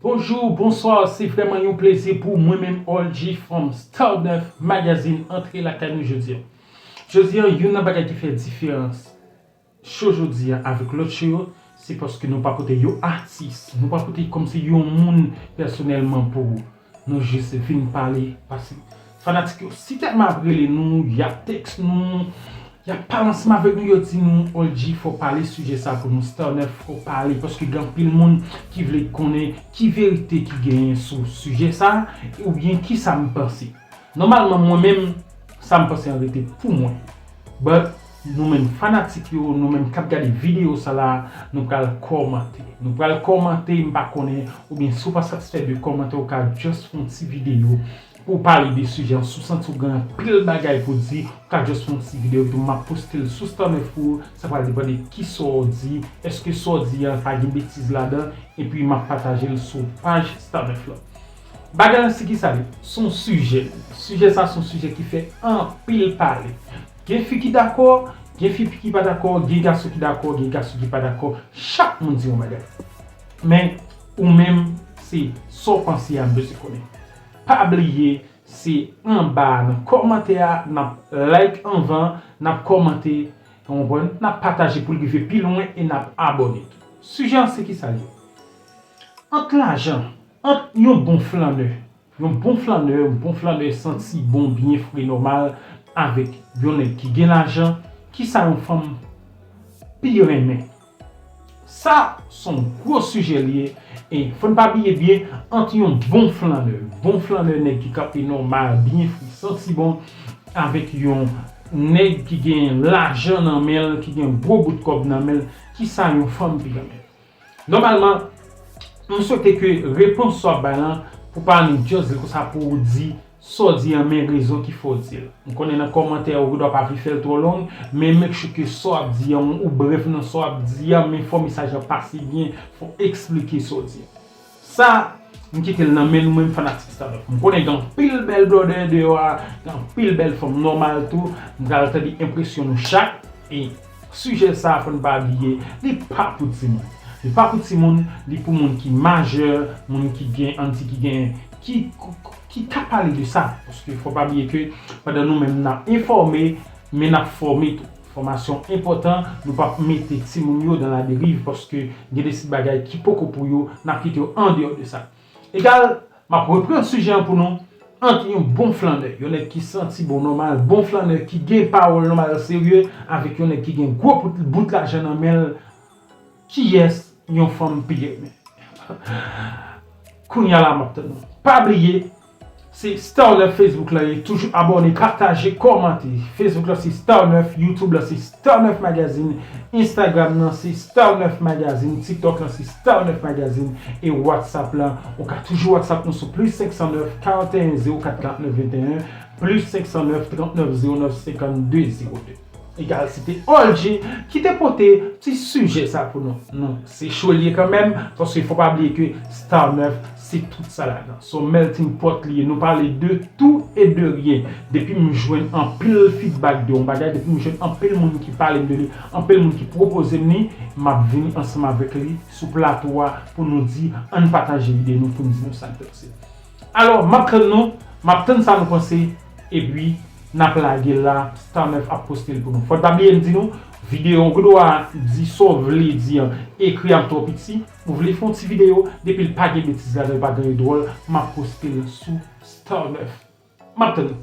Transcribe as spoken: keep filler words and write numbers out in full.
Bonjou, bonswa, se vrèman yon plezi pou mwen menm, All G from Star nèf Magazine, antre lakay nou jodi a. Jodi a, youn nan bagay ki fè diferans cho jodi a avèk lòt cho yo, se paske nou pa pote yon atis, nou pa pote kòmsi yon moun pèsonèlman pou nou jis vin pale, paske fanatik yo si tèlman ap rele nou, y ap tèks nou, y ap pale ansanm avèk nou, yo di nou, All G, fò pale sijè sa pou nou, Star nèf, fò pale, paske gen anpil moun ki vle konnen ki verite ki genyen sou sijè sa, oubyen kisa m panse. Nòmalman, mwen menm, sa m panse an rete pou mwen. But, nou menm fanatik yo, nou menm k ap gade videyo sa la, nou pral kòmante. Nou pral kòmante, m pa konnen, oubyen si w pa satisfè de kòmantè, ou ka just fè yon ti videyo pou w pale de sijè an. Si w santi w gen anpil bagay pou w di, ou ka just fè yon ti videyo, epi m ap poste l sou Star nèf pou ou. Sa pral depann de kisa w di, èske sa w di an pa gen betiz ladan, epi m ap pataje l sou paj Star nèf la. Bagay la se kisa li? Se yon sijè. Sijè sa se yon sijè ki fè anpil pale. Gen fi ki dakò, gen fi ki pa dakò, gen gason ki dakò, gen gason ki pa dakò. Chak moun di yon bagay. Men, ou menm, se sa w panse a m bezwen konnen. Pa bliye, se anba a nan kòmantè a, n ap like anvan, n ap kòmante, w konprann? N ap pataje pou l rive pi lwen e n ap abòne tou. Sijè an se kisa li ye? Ant lajan, ant yon bon flannè, yon bon flannè, yon bon flannè santi bon, byen fre, nòmal, avèk yon nèg ki gen lajan, kisa yon fanm pi renmen? Sa se yon gwo sijè li ye, e fò n pa bliye byen, ant yon bon flannè, bon flannè, nèg ki kanpe nòmal, byen fre, santi bon, avèk yon nèg ki gen lajan nan men l, ki gen gwo bout kòb nan men l, kisa yon fanm pi renmen? Nòmalman, m swete ke repons sa w ap bay lan, pou pa annik just di l konsa pou w di sa w di an, men rezon ki fè w di l. M konnen nan kòmantè ou gendwa pa vle fè l twò long, men make sure ke sa w ap di an, ou brèf nan sa w ap di an, men fò mesaj lan pase byen, fò w eksplike sa w di an. Sa, m kite l nan men nou menm fanatik Star nèf. M konnen gen anpil bèl blòdè deyò a, gen anpil bèl fanm nòmal tou, m pral tande enpresyon nou chak, e sijè sa, fò n pa bliye, li pa pou timoun. Li pa pou timoun, li pou moun ki majè, moun ki gen, ann di ki gen, ki, ki ka pale de sa. Paske fò pa bliye ke pandan nou menm n ap enfòme, men n ap fòme tou. Fòmasyon enpòtan, nou p ap mete timoun yo dan laderiv paske gen de ti bagay ki poko pou yo, n ap kite yo andeyò de sa. Egal, m ap reprann sijè an pou nou, ant yon bon flannè, yon nèg ki santi bon nòmal, bon flannè ki gen pawòl nòmal serye, avèk yon nèg ki gen gwo bout, bout lajan nan men l, kiyès yon fanm pi renmen? Kounye a la, m ap tann nou. Pa bliye, se Star nèf Facebook la ye, toujou abòne, pataje, kòmante. Facebook la se Star nèf, YouTube la se Star nèf Magazine, Instagram nan se Star nèf Magazine, TikTok la se Star nèf Magazine, e WhatsApp la, ou ka toujou WhatsApp nou sou plis senk san nèf, karanteyen zewo kat, karantnèf venteyen, plis senk san nèf, trantnèf zewo nèf, senkannde zewo de. Egal, se te All G ki te pote ti sijè sa pou nou. Non, se cho l ye kanmenm, paske fò pa bliye ke Star nèf se tout sa ladan. Se yon melting pot li ye. Nou pale de tout e de ryen. Depi m jwenn anpil feedback de yon bagay, depi m jwenn anpil moun ki pale m de li, anpil moun ki pwopoze m li, m ap vini ansanm avèk li sou plato a pou nou di, ann pataje ide nou, pou n di nou sa n panse. Alò, m ap tann nou, m ap tann sa nou panse, epi n ap lage l la, Star nèf ap poste l pou nou. Fò n pa bliye m di nou, videyo an, ou gendwa di sa w vle di an, ekri a twò piti, ou vle fè yon ti videyo, depi l pa gen betiz ladan, l pa gen dwòl, m ap poste l sou Star nèf. M ap tann nou.